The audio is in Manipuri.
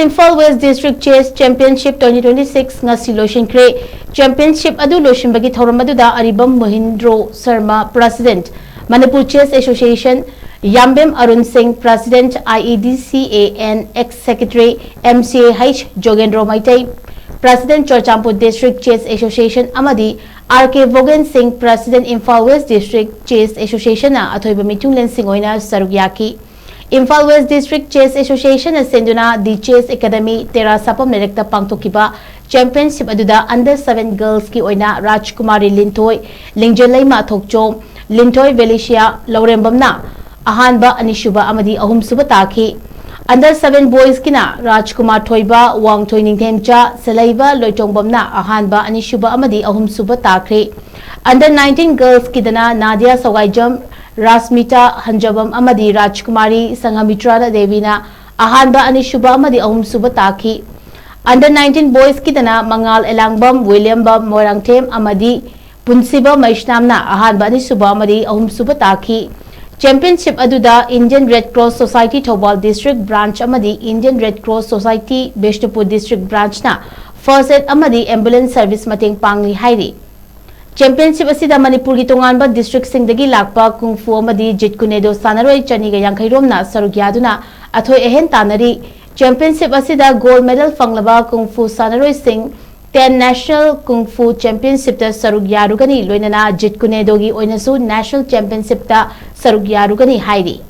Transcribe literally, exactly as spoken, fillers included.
Imphal West District Chess Championship twenty twenty-six ꯉꯁꯤ ꯂꯣꯏꯁꯤꯟꯈ꯭ꯔꯦ꯫ Championship ꯑꯗꯨ ꯂꯣꯏꯁꯤꯟꯕꯒꯤ ꯊꯧꯔꯝ ꯑꯗꯨꯗ ꯑꯔꯤꯕꯝ ꯃꯣꯍꯤꯟꯗ꯭ꯔꯣ Sharma, President, Manipur Chess Association, ꯌꯥꯝꯕꯦꯝ Arun ꯁꯤꯡ, President, I E D C A and Ex Secretary, M C A H ꯖꯣꯒꯦꯟꯗ꯭ꯔꯣ Meitei, President, Churachandpur District Chess Association ꯑꯃꯗꯤ R K ꯚꯣꯒꯦꯟ ꯁꯤꯡ, President, Imphal West District Chess Association ꯅ ꯑꯊꯣꯏꯕ ꯃꯤꯊꯨꯡꯂꯦꯟꯁꯤꯡ ꯑꯣꯏꯅ ꯁꯔꯨꯛ ꯌꯥꯈꯤ꯫ Imphal West District Chess Association ꯅ ꯁꯦꯟꯗꯨꯅ The Chess Academy ꯇꯦꯔꯥ ꯁꯥꯄꯝ ꯂꯩꯔꯛꯇ ꯄꯥꯡꯊꯣꯛꯈꯤꯕ Championship ꯑꯗꯨꯗ Under seven Girls ꯀꯤ ꯑꯣꯏꯅ ꯔꯥꯖꯀꯨꯃꯥꯔꯤ ꯂꯤꯟꯊꯣꯏ, ꯂꯤꯡꯖꯦꯜꯂꯩꯃ ꯊꯣꯛꯆꯣꯝ, ꯂꯤꯟꯊꯣꯏ ꯚꯦꯂꯤꯁꯤꯌꯥ ꯂꯧꯔꯦꯝꯕꯝꯅ ꯑꯍꯥꯟꯕ, ꯑꯅꯤꯁꯨꯕ ꯑꯃꯗꯤ ꯑꯍꯨꯝꯁꯨꯕ ꯇꯥꯈꯤ꯫ Under seven Boys ꯀꯤꯅ ꯔꯥꯖꯀꯨꯃꯥꯔ ꯊꯣꯏꯕ, ꯋꯥꯡꯊꯣꯏ ꯅꯤꯡꯊꯦꯝꯆꯥ, ꯁꯦꯂꯩꯕ ꯂꯣꯏꯇꯣꯡꯕꯝꯅ ꯑꯍꯥꯟꯕ, ꯑꯅꯤꯁꯨꯕ ꯑꯃꯗꯤ ꯑꯍꯨꯝꯁꯨꯕ ꯇꯥꯈ꯭ꯔꯦ꯫ Under nineteen Girls ꯀꯤꯗꯅ ꯅꯥꯗꯤꯌꯥ ꯁꯧꯒꯥꯏꯖꯝ, ꯔꯥꯁꯃꯤꯇꯥ ꯍꯟꯖꯕꯝ ꯑꯃꯗꯤ ꯔꯥꯖꯀꯨꯃꯥꯔꯤ ꯁꯪꯒꯥꯃꯤꯇ꯭ꯔꯥ ꯗꯦꯕꯤꯅ ꯑꯍꯥꯟꯕ, ꯑꯅꯤꯁꯨꯕ ꯑꯃꯗꯤ ꯑꯍꯨꯝꯁꯨꯕ ꯇꯥꯈꯤ꯫ Under nineteen Boys ꯀꯤꯗꯅ ꯃꯉꯥꯜ ꯑꯦꯂꯥꯡꯕꯝ, ꯋꯤꯂꯤꯌꯝꯕꯝ ꯃꯣꯏꯔꯥꯡꯊꯦꯝ ꯑꯃꯗꯤ ꯄꯨꯟꯁꯤꯕ ꯃꯩꯁꯅꯥꯝꯅ ꯑꯍꯥꯟꯕ, ꯑꯅꯤꯁꯨꯕ ꯑꯃꯗꯤ ꯑꯍꯨꯝꯁꯨꯕ ꯇꯥꯈꯤ꯫ Championship ꯑꯗꯨꯗ Indian Red Cross Society Thoubal District Branch ꯑꯃꯗꯤ Indian Red Cross Society Bishnupur District Branch ꯅ First Aid ꯑꯃꯗꯤ Ambulance Service ꯃꯇꯦꯡ ꯄꯥꯡꯂꯤ ꯍꯥꯏꯔꯤ꯫ Championship ꯑꯁꯤꯗ ꯃꯅꯤꯄꯨꯔꯒꯤ ꯇꯣꯉꯥꯟꯕ district ꯁꯤꯡꯗꯒꯤ ꯂꯥꯛꯄ ꯀꯨꯡꯐꯨ ꯑꯃꯗꯤ ꯖꯤꯠ ꯀꯨꯅꯦꯗꯣ ꯁꯥꯟꯅꯔꯣꯏ ꯆꯅꯤꯒ ꯌꯥꯡꯈꯩ ꯔꯣꯝꯅ ꯁꯔꯨꯛ ꯌꯥꯗꯨꯅ ꯑꯊꯣꯏ ꯑꯍꯦꯟ ꯇꯥꯟꯅꯔꯤ꯫ Championship ꯑꯁꯤꯗ gold medal ꯐꯪꯂꯕ ꯀꯨꯡꯐꯨ ꯁꯥꯟꯅꯔꯣꯏꯁꯤꯡ ten National Kung Fu Championship ꯇ ꯁꯔꯨꯛ ꯌꯥꯔꯨꯒꯅꯤ, ꯂꯣꯏꯅꯅ ꯖꯤꯠ ꯀꯨꯅꯦꯗꯣꯒꯤ ꯑꯣꯏꯅꯁꯨ National Championship ꯇ ꯁꯔꯨꯛ ꯌꯥꯔꯨꯒꯅꯤ ꯍꯥꯏꯔꯤ꯫